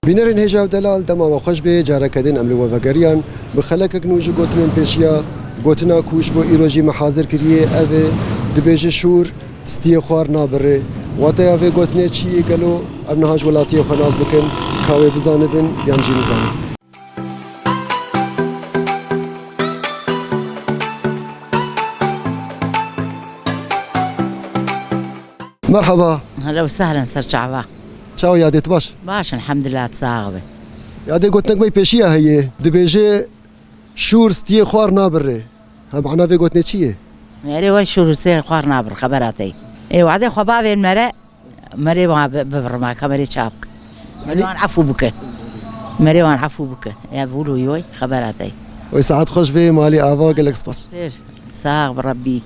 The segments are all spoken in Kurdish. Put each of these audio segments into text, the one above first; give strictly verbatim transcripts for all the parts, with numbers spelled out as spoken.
Bînerên hêja û delal, dema we xweş bê, careke din em li we vegeriyan bi xelekek nû ji gotinên pêşiya. Gotina ku ji bo îro jî me hazir kiriye, ev e, dibêje şûr stiyê xwar nabirê. Wateya vê gotinê çi ye gelo? Em niha ji welatiyê xwe nas bikin, ka wê bizanibin yan jî nizanin. Merhaba. Hela û sehlen ser çava. Çawa yadê, tu baş? Baş, elhamdulillah, sax be. Yadê, gotinek me pêşiya heye. Dibêje şûr stiyê xwar nabirê. Ha, mana vê gotinê çi ye? Erê, we şûr stiyê xwar nabir, xebera te ye. Ê, wadê xwe bavên mere, merê wan bi-, bibirma, ka merê çap bike. Merê wan efû bike. Merê wan efû bike. Ya vûlo yoy, xebera te ye. Oy saet xweş vê malî ava, gelek spas. Xêr, sax bi Rebbî.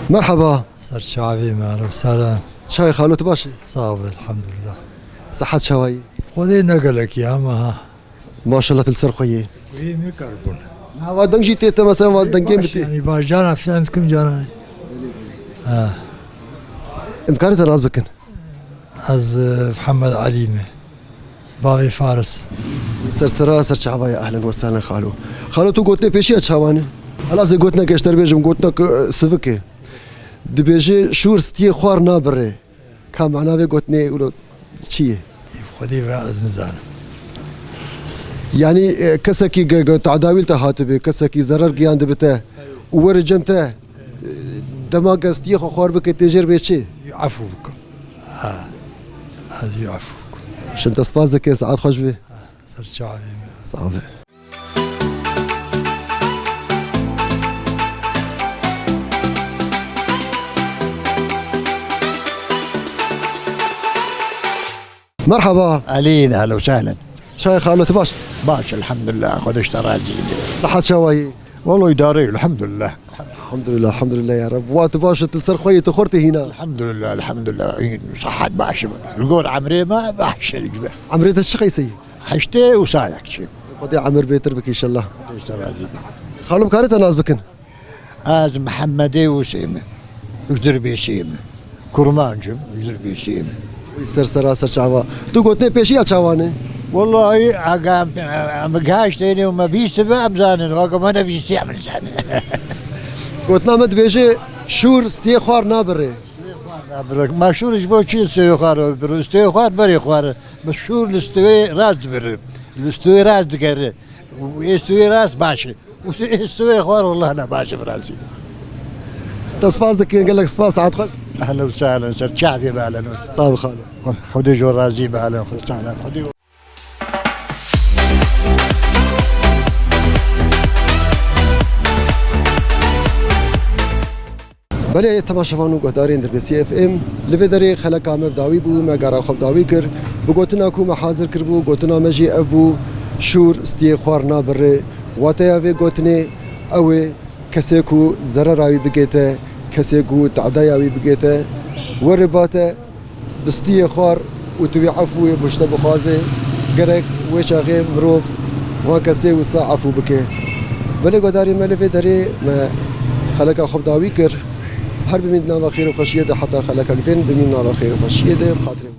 Merhaba. Ser çavê me, ro sere. Çavê xalo, tu baş î? Sağ ol, elhamdülillah. Sihet çawayî? Xwedê ne gelekî ama ha. Maşallah, tu li ser xwe yê. Wê me karbon. Ha, va deng jî tê te, mesela, va dengê min tê. Yani, ba cana filan kim cana. Ha. Em karin te nas bikin? Ez, e, Mihemed Elî me. Bavê Faris. Ser sera, ser çavayê, ehlen we sehlen xalo. Xalo, tu gotinê pêşiya çawa ne? Hala ez ê gotineke ji te re bêjim, gotineke, e, sivik e. Dibêje şûr stiyê xwar nabirê. Ka mana vê gotinê wilo çi ye? Xwedê ve ez nizanim. Yani, e, kesekî ge-, ge-, tadawî li te hatibe, kesekî zerer giyandibe te û were cem te, e, dema ke stiyê xwe xwar bike, tê jêr bê çi? Efû bikim. Ha. Ez jî efû bikim. Şim te spas dike, saet xweş be. Ser çavê me. Sağ be. Merhaba. Elîn, ehlen û sehlen. Çaye xalo, tu baş? Baş, elhamdülillah, Xwedê ji te razî be. Sihet çawayî? Welo îdare ye, elhamdülillah. Elhamdülillah, elhamdülillah ya Reb. Wa tu baş, tu li ser xwe yê, tu xurt hîna. Elhamdülillah, elhamdülillah. Sihet baş e. Li gor emrê me baş e, ji ber. Emrê te çi qeyseyî? Heştê û salek çi. Xwedê emir bêtir bike înşallah. Xwedê ji te razî be. Xalo, em karin te nas bikin? Ez Mihemedê Ûsê me. Ji Dirbêsiyê me. Kurmanc im, ji Dirbêsiyê me. Wî ser sera ser çava. Tu gotinê pêşiya çawa ne? Wellahî, aga em, em, em gihiştêne û me bîst be, em zanin. Aga me nebîstiye, em zanin. Gotina me dibêje, şûr stiyê xwar nabirê. Ma şûr ji bo çi stiyê xwar bibir? Stiyê xwar berê xwar. Ma şûr li stiyê rast dibir. Li stiyê rast digere. Û ê stiyê rast baş e. Û ê stiyê xwar wallah ne baş e, bi rastî. Te spas dikin, gelek spas, saet xweş. Ehlen û sehlen, ser çavê me, ehlen û sehlen. Sağ ol xalo. Xwedê ji we razî be, ehlen û sehlen. Xwedê Belê, temaşevan û guhdarên Dirbêsî F M, li vê derê xeleka me bi dawî bû, me gara xwe bi dawî kir. Bi gotina ku me hazir kiribû, gotina me jî ev bû, şûr stiyê xwar nabirê. Wateya vê gotinê ew ê, kesê ku zerera wî bigê te, kesê ku te'daya wî bigê te, were ba te, bi stiyê xwar û tu wî efûyê bi ji te bixwaze, gerek wê çaxê mirov wan kesê wisa efû bike. Belê guhdarê me, li vê derê me xeleka xwe bi dawî kir. Her bimîn di nava xêr û xweşiyê de, heta xelekek din bimîn nava xêr û xweşiyê de, bi xatirê.